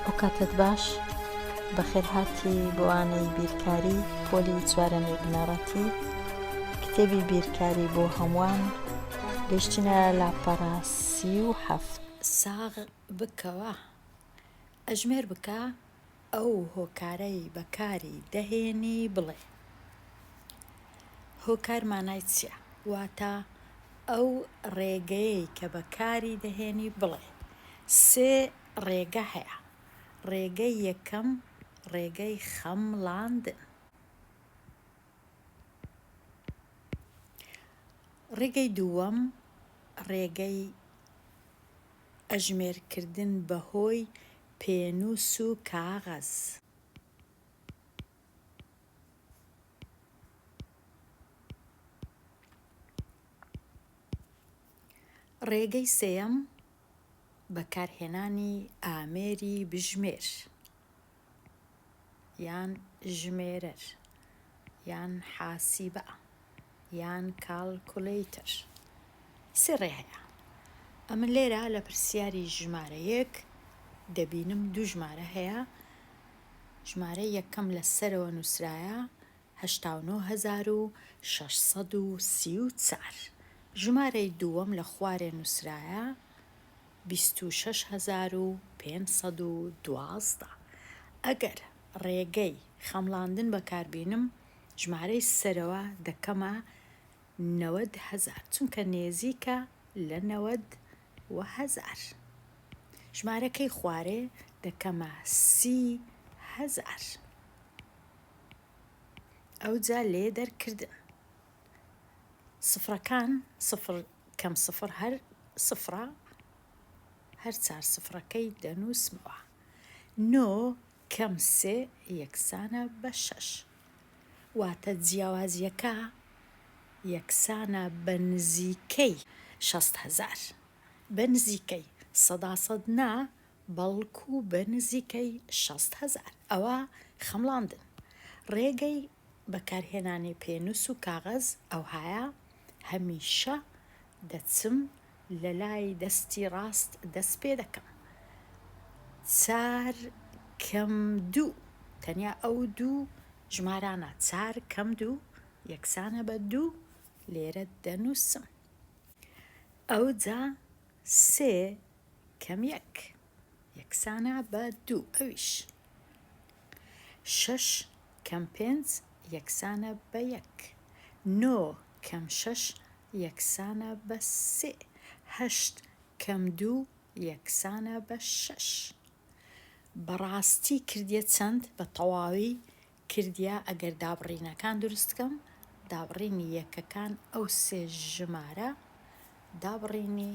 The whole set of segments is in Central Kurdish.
ئەوکاتەت باش، بەخێرهاتی بۆ وانەی بیرکاری پۆلی چوارەمی بنەڕەتی، کتێبی بیرکاری بۆ هەمووان، گەیشتینە لاپەڕە 37. ساغ بکەوە ئەژمێر بکە ئەو هۆکارەی بەکاری دەهێنی بڵێ. هۆکار مانای چیە؟ واتە ئەو ڕێگەیەی کە بەکاری دەهێنی بڵێ. سێ ڕێگە هەیە. ڕێگەی یەکەم ڕێگەی خەمڵاندن. ڕێگەی دووەم ڕێگەی ئەژمێرکردن بەهۆی پێنووس و کاغەز. ڕێگەی سێیەم، بەکارهێنانی ئامێری بژمێر یان ژمێرەر یان حاسیبە یان کالکولەیتەر. سێ ڕێ هەیە. ئەمن لێرە لە پرسیاری ژمارە یەک دەبینم دوو ژمارە هەیە، ژمارەی یەکەم لە سەرەوە نووسرایە 89634، ژمارەی دووەم لە خوارێ نووسرایە 26512. ئەگەر ڕێگەی خەمڵاندن بەکاربینم ژمارەی سەرەوە دەکەمە 90 هەزار چونکە نێزیکە لە 90 و هەزار. ژمارەکەی خوارێ دەکەمە 30 هەزار. ئەوجا لێ دەرکردن. سفرەکان سفر کەم سفر هەر سفرە هەر چار سفرەکەی دەنووسمەوە. نۆ کەم سێ یەکسانە بە شەش. واتە جیاوازییەکە یەکسانە بە نزیکەی 60 هەزار. بە نزیکەی، سەدا سەد نا، بەڵکو بە نزیکەی 60 هەزار. ئەوە خەمڵاندن. ڕێگەی بەکارهێنانی پێنووس و کاغەز ئەوهایە، هەمیشە دەچم لە لای دەستی ڕاست دەست پێ دەکەم. چار کەم دوو، تەنیا ئەو دوو ژمارانە، چار کەم دوو یەکسانە بە دوو، لێرە دەنووسم. ئەوجا سێ کەم یەک یەکسانە بە دوو، ئەویش شەش کەم پێنج یەکسانە بە یەک، نۆ کەم شەش یەکسانە بە سێ، هەشت کەم دوو یەکسانە بە شەش. بەڕاستی کردیە چەند؟ بە تەواوی کردیە ئەگەر دابڕینەکان دروست کەم، دابڕینی یەکەکان ئەو سێ ژمارە، دابڕینی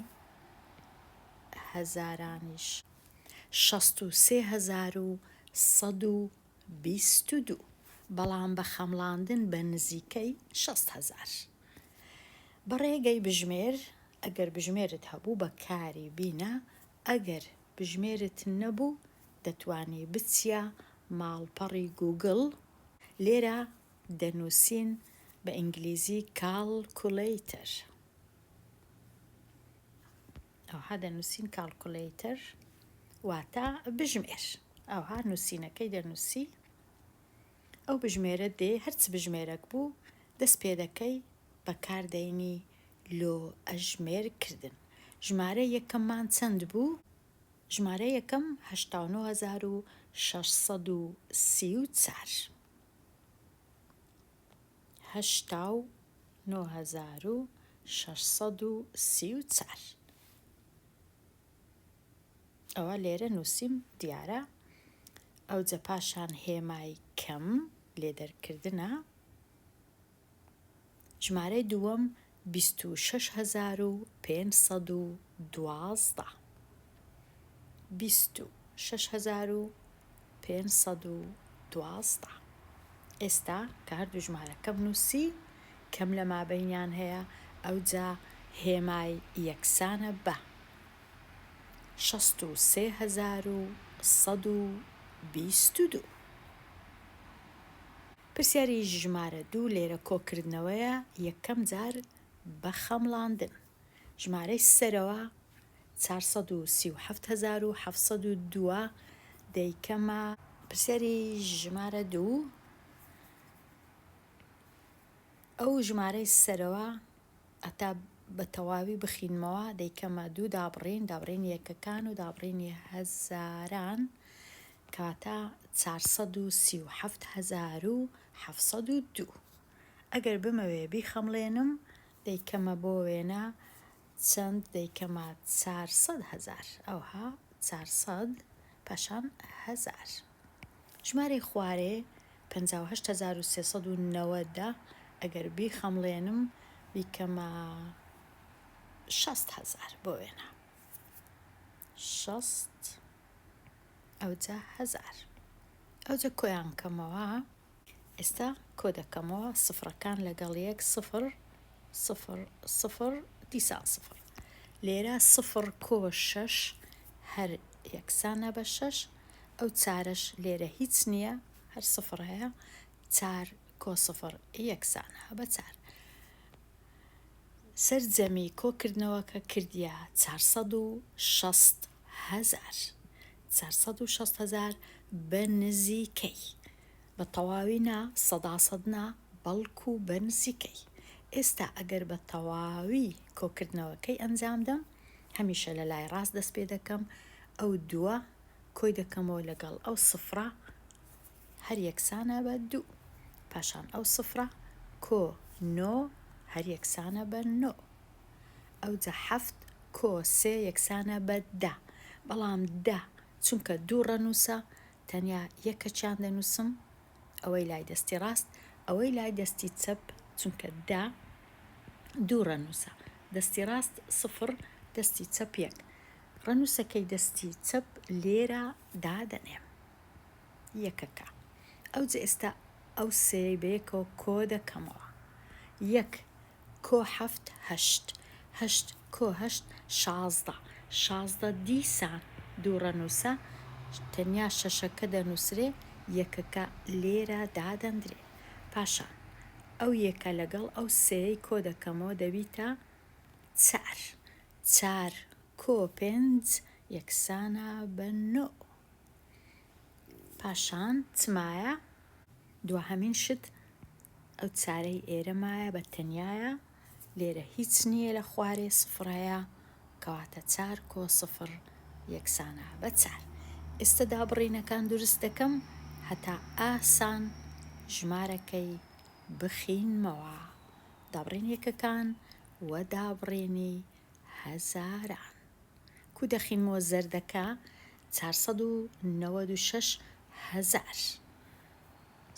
هەزارانیش 63122، بەڵام بە خەمڵاندن بە نزیکەی 60 هەزار. بە ڕێگەی بژمێر، ئەگەر بژمێرت هەبوو بەکاری بینە، ئەگەر بژمێرت نەبوو دەتوانی بچیە ماڵپەڕی گووگڵ، لێرە دەنووسین بە ئینگلیزی calculator ئەوها دەنووسین calculator واتە بژمێر، ئەوها نووسینەکەی دەنووسی ئەو بژمێرە دێ هەرچ بژمێرەک بوو دەست پێ دەکەی بەکار دەینی لۆ ئەژمێر کردن. ژمارە یەکەممان چەند بوو؟ ژمارە یەکەم 89634. 89634. ئەوە لێرە نووسیم دیارە. ئەوجە پاشان هێمای کەم لێدەرکردنە. ژمارەی دووەم 26512. 26512. ئێستا کە هەردوو ژمارەکەم نووسی کەم لە مابەینیان هەیە ئەوجا هێمای یەکسانە بە 63122. پرسیاری ژمارە دوو لێرە کۆکردنەوەیە یەکەم جار بە خەمڵاندن ژمارەی سەرەوە 437702 ە. دەیکەمە. پرسیاری ژمارە دوو، ئەو ژمارەی سەرەوە هەتا بە تەواوی بخینمەوە دەیکەمە دوو دابڕین، دابڕینی یەکەکان و دابڕینی هەزاران، کەواتە 437702. ئەگەر بمەوێ بیخەمڵێنم دەیکەمە بۆ وێنە چەند دەیکەمە 400 هەزار ئەوها 400 پاشان هەزار. ژمارەی خوارێ 58390 ئەگەر بیخەمڵێنم بیکەمە 60 هەزار بۆ وێنە 60 ئەوجا هەزار ئەوجا کۆیان کەمەوە. ئێستا کۆدەکەمەوە سفرەکان لەگەڵ یەک سفر سفر سفر دیسان سفر لێرە سفر کۆ شەش هەر یەکسانە بە شەش ئەو چارەش لێرە هیچ نییە هەر سفر هەیە چار کۆ سفر یەکسانە بە چار سەرجەمی کۆکردنەوەکە کردیە 460 هەزار 460 هەزار بە نزیکەی بە تەواوی نا، سەداسەد نا، بەڵکو بە نزیکەی. ئێستا ئەگەر بە تەواوی کۆکردنەوەکەی ئەنجام دەم، هەمیشە لە لای ڕاست دەست پێ دەکەم، ئەو دووە کۆی دەکەمەوە لەگەڵ ئەو سفرە هەر یەکسانە بە دوو، پاشان ئەو سفرە کۆ نۆ هەر یەکسانە بە نۆ، ئەوجا حەفت کۆ سێ یەکسانە بە دە، بەڵام دە چونکە دوو ڕەنووسە تەنیا یەکەکیان دەنووسم، ئەوەی لای دەستی ڕاست، ئەوەی لای دەستی چەپ، چونکە دە دوو ڕەنووسە، دەستی ڕاست سفر، دەستی چەپ یەک. ڕەنووسەکەی دەستی چەپ لێرە دادەنێم. یەکەکە. ئەوجە ئێستا ئەو سێیەی بەیەکەوە کۆ دەکەمەوە. یەک کۆ حەفت هەشت، هەشت کۆ هەشت 16، 16 دیسان دوو ڕەنووسە، تەنیا شەشەکە دەنووسرێ، یەکەکە لێرە دادەندرێ. پاشان ئەو یەکە لەگەڵ ئەو سێیەی کۆ دەکەمەوە دەبیتە چار، چار کۆ پێنج یەکسانە بە نۆ. پاشان چ مایە؟ دواهەمین شت ئەو چارەی ئێرە مایە بە تەنیایە لێرە هیچ نییە لە خوارێ سفر هەیە کەواتە چار کۆ سفر یەکسانە بە چار. ئێستە دابڕینەکان دروست دەکەم هەتا ئاسان ژمارەکەی بخینمەوە. دابڕین یەکەکان و دابڕینی هەزاران. کو دەخینمەوە زەردەکە 496 هەزار.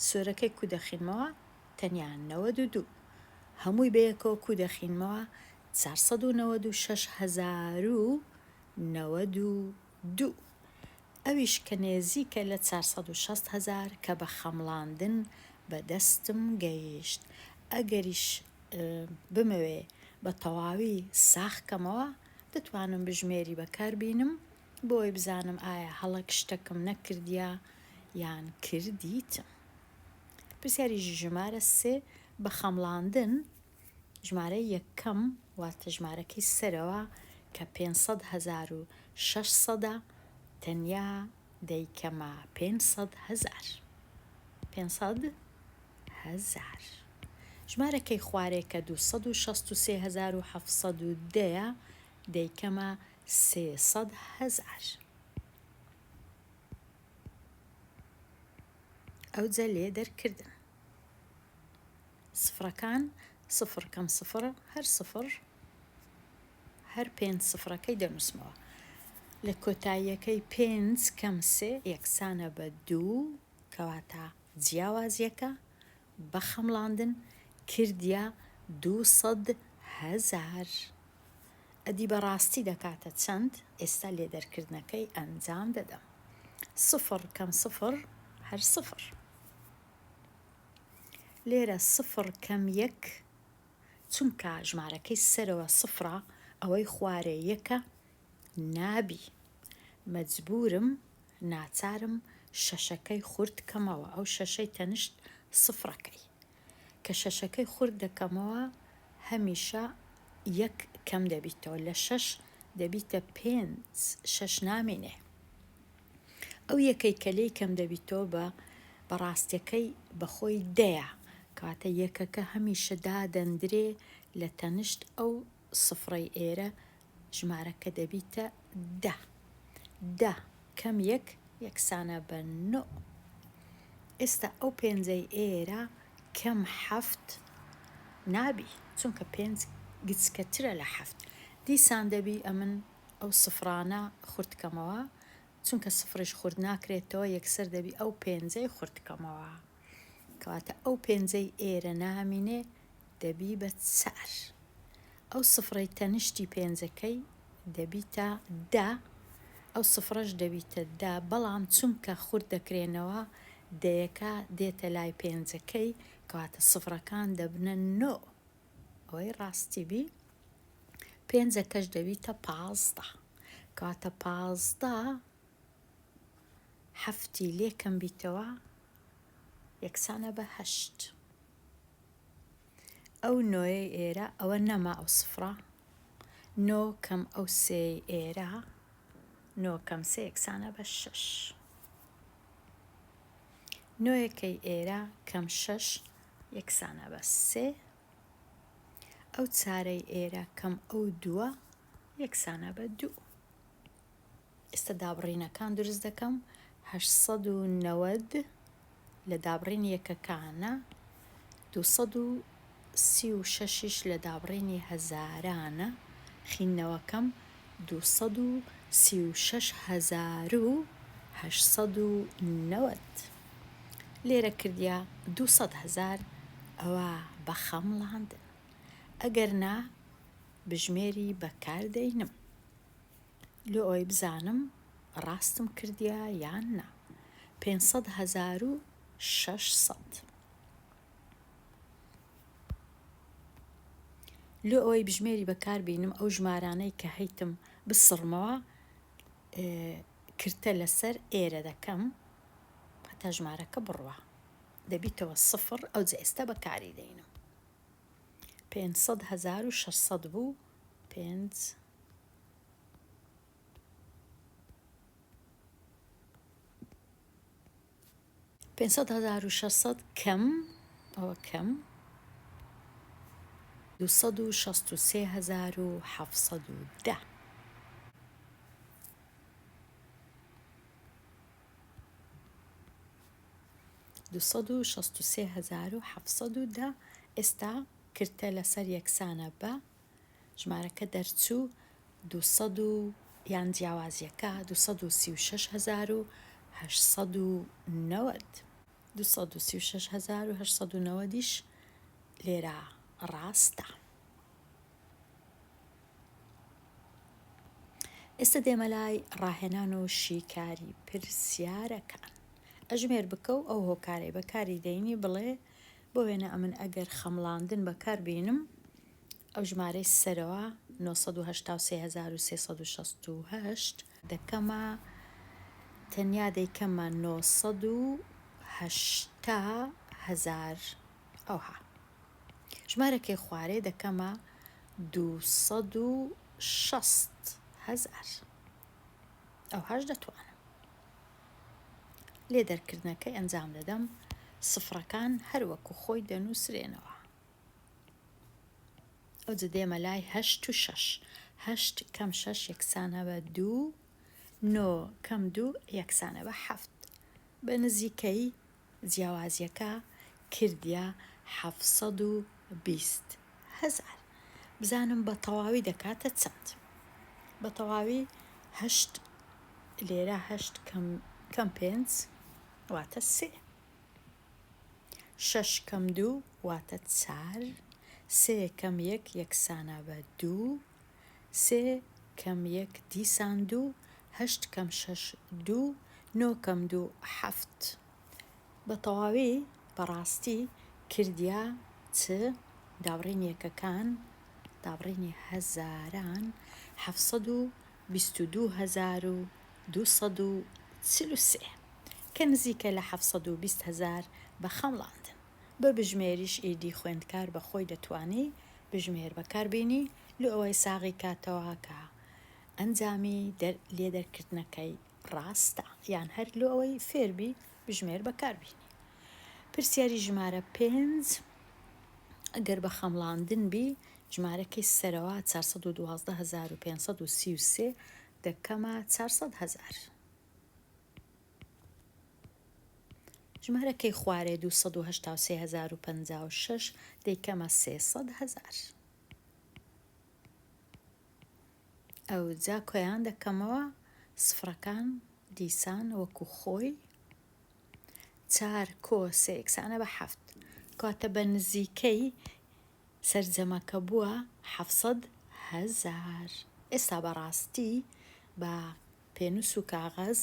سۆرەکەی کو دەخینمەوە تەنیا 92. هەمووی بەیەکەوە کو دەخینمەوە 496 هەزار و 92. ئەویش کە نێزیکە لە 460 هەزار کە بە خەمڵاندن بە دەستم گەیشت. ئەگەریش بمەوێ بە تەواوی ساغ کەمەوە دەتوانم بژمێری بەکار بینم بۆی بزانم ئایا هەڵەک شتەکم نەکردیە یان کردیتم. پرسیاری ژمارە سێ بە خەمڵاندن ژمارەی یەکەم واتە ژمارەکەی سەرەوە کە 500 هەزار و 600 تەنیا دەیکەمە 500 هەزار 500 هەزار. ژمارەکەی خوارێ کە 263710 ە دەیکەمە 300 هەزار. ئەوجە لێ دەرکردن. سفرەکان سفر کەم سفر هەر سفر هەر پێنج سفرەکەی دەنووسمەوە. لە کۆتاییەکەی پێنج کەم سێ یەکسانە بە دوو کەواتە جیاوازیەکە بە خەمڵاندن کردیە 200 هەزار. ئەدی بە ڕاستی دەکاتە چەند؟ ئێستا لێدەرکردنەکەی ئەنجام دەدەم. سفر کەم سفر هەر سفر. لێرە سفر کەم یەک چونکە ژمارەکەی سەرەوە سفرە ئەوەی خوارێ یەکە نابی مەجبورم ناچارم شەشەکەی خورد کەمەوە ئەو شەشەی تەنشت سفرەکەی کە شەشەکەی خورد دەکەمەوە هەمیشە یەک کەم دەبیتەوە لە شەش دەبیتە پێنج شەش نامینێ. ئەو یەکەی کە لێی کەم دەبیتەوە بە بە ڕاستیەکەی بە خۆی دەیە کەواتە یەکەکە هەمیشە دادەندرێ لە تەنشت ئەو سفرەی ئێرە ژمارەکە دەبیتە دە. دە کەم یەک یەکسانە بە نۆ. ئێستا ئەو پێنجەی ئێرە کەم حەفت نابی چونکە پێنج گچکەترە لە حەفت. دیسان دەبی ئەمن ئەو سفرانە خورد کەمەوە چونکە سفریش خورد ناکرێتەوە یەکسەر دەبی ئەو پێنجەی خورد کەمەوە. کەواتە ئەو پێنجەی ئێرە نامینێ دەبی بە چار. ئەو سفرەی تەنشتی پێنجەکەی دەبیتە دە، ئەو سفرەش دەبیتە دە، بەڵام چونکە خورد دەکرێنەوە دەیەکە دێتە لای پێنجەکەی، کەواتە سفرەکان دەبنە نۆ. ئەوەی ڕاستی بی پێنجەکەش دەبیتە 15. کەواتە 15 حەفتی لێ کەم بیتەوە یەکسانە بە هەشت. ئەو نۆیەی ئێرە ئەوە نەما ئەو سفرە نۆ کەم ئەو سێی ئێرە نۆ کەم سێ یەکسانە بە شەش. نۆیەکەی ئێرە کەم شەش یەکسانە بە سێ. ئەو چارەی ئێرە کەم ئەو دووە یەکسانە بە دوو. ئێستا دابڕینەکان دروست دەکەم، 890 لە دابڕینی یەکەکانە، 236 یش لە دابڕینی هەزارانە، خیندنەوەکەم 236890 لێرە کردیە 200 هەزار ئەوە بە خەمڵاندن ئەگەر نا بژمێری بەکار دەینم. لۆ ئەوەی بزانم ڕاستم کردیە یان نا 500 هەزارو 600. لۆ ئەوەی بژمێری بەکار بینم ئەو ژمارانەی کە هەیتم بسڕمەوە کرتە لەسەر ئێرە دەکەم هەتا ژمارەکە بڕوا دەبیتەوە سفر ئەوجە ئێستا بەکاری دەینم 500 هەزارو 600 بوو پێنج 500600 کەم ئەوە کەم 263710. 263710 ئێستا کرتە لەسەر یەکسانە بە ژمارەکە دەرچوو 200 و یان جیاوازیەکە 236890. 236890 یش لێرە ڕاستە. ئێستا دێمە لای ڕاهێنان و شیکاری پرسیارەکان. ئەژمێر بکە و ئەو هۆکارەی بەکاری دەینی بڵێ بۆ وێنە ئەمن ئەگەر خەمڵاندن بەکار بینم ئەو ژمارەی سەرەوە، 983368، دەکەمە تەنیا دەیکەمە 980 هەزار ئەوها ژمارەکەی خوارێ دەکەمە 260 هەزار ئەوهاش دەتوانم لێ دەرکردنەکەی ئەنجام دەدەم سفرەکان هەر وەکو خۆی دەنووسرێنەوە. ئەوجە دێمە لای هەشت و شەش. هەشت کەم شەش یەکسانە بە دوو، نۆ کەم دوو یەکسانە بە حەفت. بە نزیکەی جیاوازییەکە کردیە 720 هەزار. بزانم بە تەواوی دەکاتە چەند؟ بە تەواوی هەشت لێرە هەشت کەم کەم پێنج واتە سێ. شەش کەم دوو واتە چار، سێ کەم یەک یەکسانە بە دوو، سێ کەم یەک دیسان دوو، هەشت کەم شەش دوو، نۆ کەم دوو حەفت. بە تەواوی بە ڕاستی کردیە چ دابڕینی یەکەکان دابڕینی هەزاران 722243 کە نزیکە لە 720 هەزار بە خەمڵاندن. بە بژمێریش ئیدی خوێندکار بە خۆی دەتوانی بژمێر بەکار بینی لۆ ئەوەی ساغی کاتەوە کە ئەنجامی لێدەرکردنەکەی. ڕاستە یان هەر لۆ ئەوەی فێربی بژمێر بەکاربینی. پرسیاری ژمارە پێنج، ئەگەر بە خەمڵاندن بی ژمارەکەی سەرەوە 412533 دەکەمە 400 هەزار. ژمارەکەی خوارێ 283056 دەیکەمە 300 هەزار. ئەوجا کۆیان دەکەمەوە سفرەکان دیسان وەکو خۆی چار کۆ سێ یەکسانە بە حەفت کەواتە بە نزیکەی سەرجەمەکە بووە 700 هەزار. ئێستا بەڕاستی بە پێنووس و کاغەز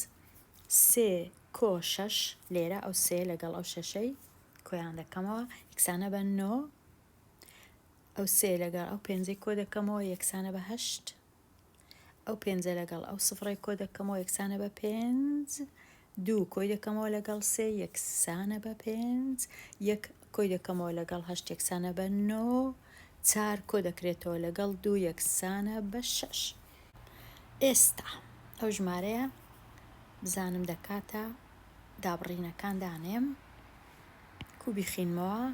سێ کۆ شەش لێرە ئەو سێ لەگەڵ ئەو شەشەی کۆیان دەکەمەوە یەکسانە بە نۆ ئەو سێ لەگەڵ ئەو پێنجەی کۆ دەکەمەوە یەکسانە بە هەشت ئەو پێنجە لەگەڵ ئەو سفرەی کۆ دەکەمەوە یەکسانە بە پێنج دوو کۆی دەکەمەوە لەگەڵ سێ یەکسانە بە پێنج یەک کۆی دەکەمەوە لەگەڵ هەشت یەکسانە بە نۆ چار کۆ دەکرێتەوە لەگەڵ دوو یەکسانە بە شەش. ئێستا ئەو ژمارەیە بزانم دەکاتە دابڕینەکان دانێم کو بیخینمەوە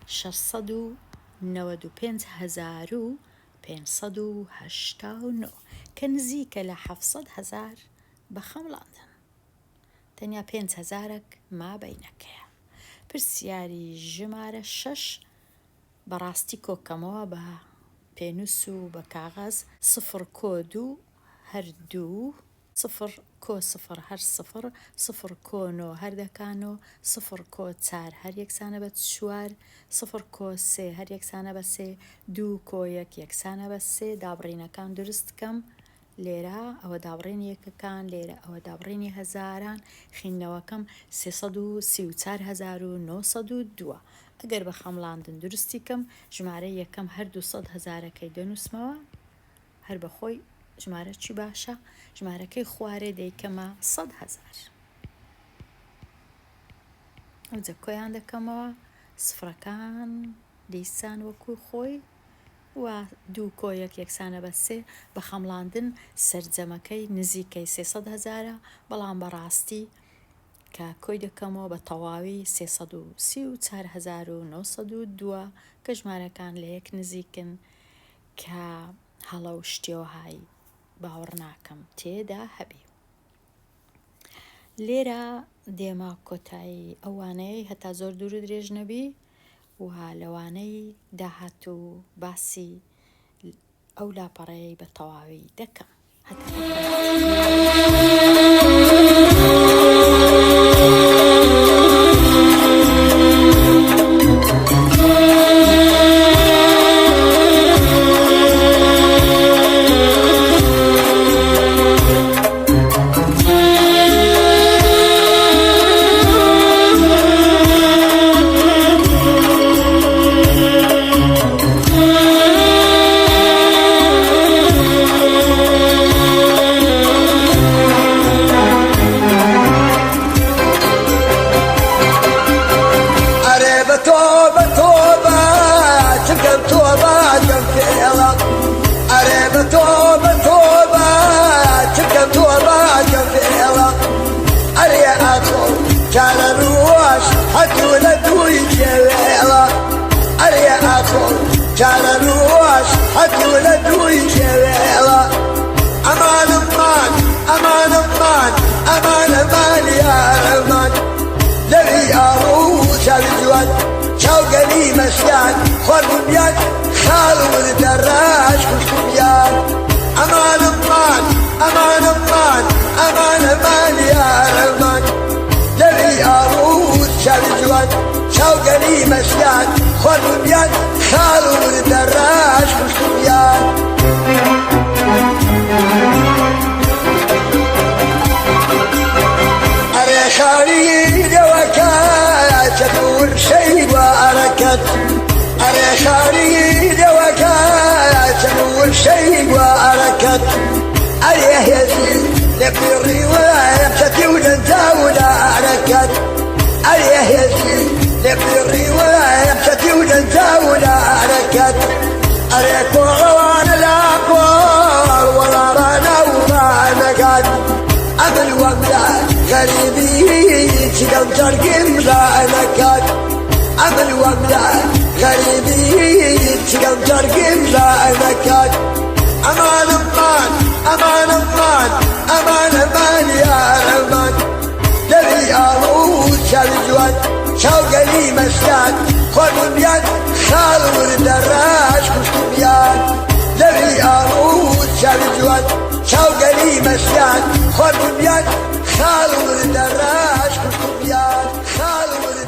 695589 کە نزیکە لە 700 هەزار بە خەمڵاندن تەنیا پێنج هەزارەک مابەینەکەیە. پرسیاری ژمارە شەش بەڕاستی کۆکەمەوە بە پێنووس و بە کاغەز سفر کۆ دوو هەر دوو، سفر کۆ سفر هەر سفر، سفر کۆ نۆ هەر دەکا نۆ، سفر کۆ چار هەر یەکسانە بە چوار، سفر کۆ سێ هەر یەکسانە بە سێ، دوو کۆ یەک یەکسانە بە سێ، دابڕینەکان دروست کەم، لێرە ئەوە دابڕینی یەکەکان، لێرە ئەوە دابڕینی هەزاران، خیندنەوەکەم 334902 ە. ئەگەر بە خەمڵاندن دروستی کەم، ژمارەی یەکەم هەر 200 هەزارەکەی دەنووسمەوە، هەر بە خۆی ژمارە چی باشە، ژمارەکەی خوارێ دەیکەمە 100 هەزار. ئەوجە کۆیان دەکەمەوە، سفرەکان دیسان وەکو خۆی و دوو کۆ یەک یەکسانە بە سێ، بە خەمڵاندن سەرجەمەکەی نزیکەی 300 هەزارە، بەڵام بە ڕاستی کە کۆی دەکەمەوە بە تەواوی 334902 ە کە ژمارەکان لە یەک نزیکن کە هەڵە و شتێوەهای باوەڕ ناکەم تێدا هەبی. لێرە دێمە کۆتایی ئەو وانەیەی هەتا زۆر دوور و درێژ نەبی و لە وانەی داهاتوو باسی ئەو لاپەڕەیەی بە تەواوی دەکەم. هەتا ئەو کات. ئەرێ بە تۆ بە تۆ بە چکەم تۆ بە دەم فێڵە ئەرێ بە تۆ بە تۆ بە چکەم تۆ بە دەم فێڵە ئەرێ ئاخۆ چارە ڕۆژ هەتوو لە دووی جێوێڵە ئەرێ ئاخۆ چارە ڕۆژ هەتوو لە دووی جێوێڵە ئەمانم مان ئەمانم مان ئەمانە مان یارەمان لەوی ئاڕوو چاوی جوان چاوگەلی مەستان خواردومیان خاڵ وردە ڕاش کوشتومیان ئەمانم مان ئەمانم مان ئەمانە مان یارەمان لەوی ئاڕوو چاوی جوان چاوگەلی مەستان خواردومیان خاڵ وردە ڕاش کوشتومیان. ئەرێ خاڵی دەوەکە چەتور شەی وارەکەت ئەرێ خاڵی دەوەکە چەتور شەی وارەکەت ئەرێ هێزی لە پیڕی وایە چەتی و دەنجا و دارەکەت ئەرێ هێزی لە پیڕی وایە چەتی و دەنجا و دارەکەت ئەرێ کۆڵەوانە لا کۆڵ وەڵامانە و مانەکان ئەمن وەک غەریبی چیدەم جەرگم ڕائەکات ئەمن وەملە غەریبی چیدەم جەرگم ڕائەکات ئەمان ئەمان ئەمان ئەمان ئەمان ئەمان یارەمان لەوی ئاڵ و چاوی جوان چاوگەلی مەستان خواردمیان خاڵ وردە ڕاش کوشتمیان لەوی ئاڵ و چاوی جوان چاوگەلی مەستان خواردمیان خاڵ وردە ڕاش کوشتمیان خاڵ.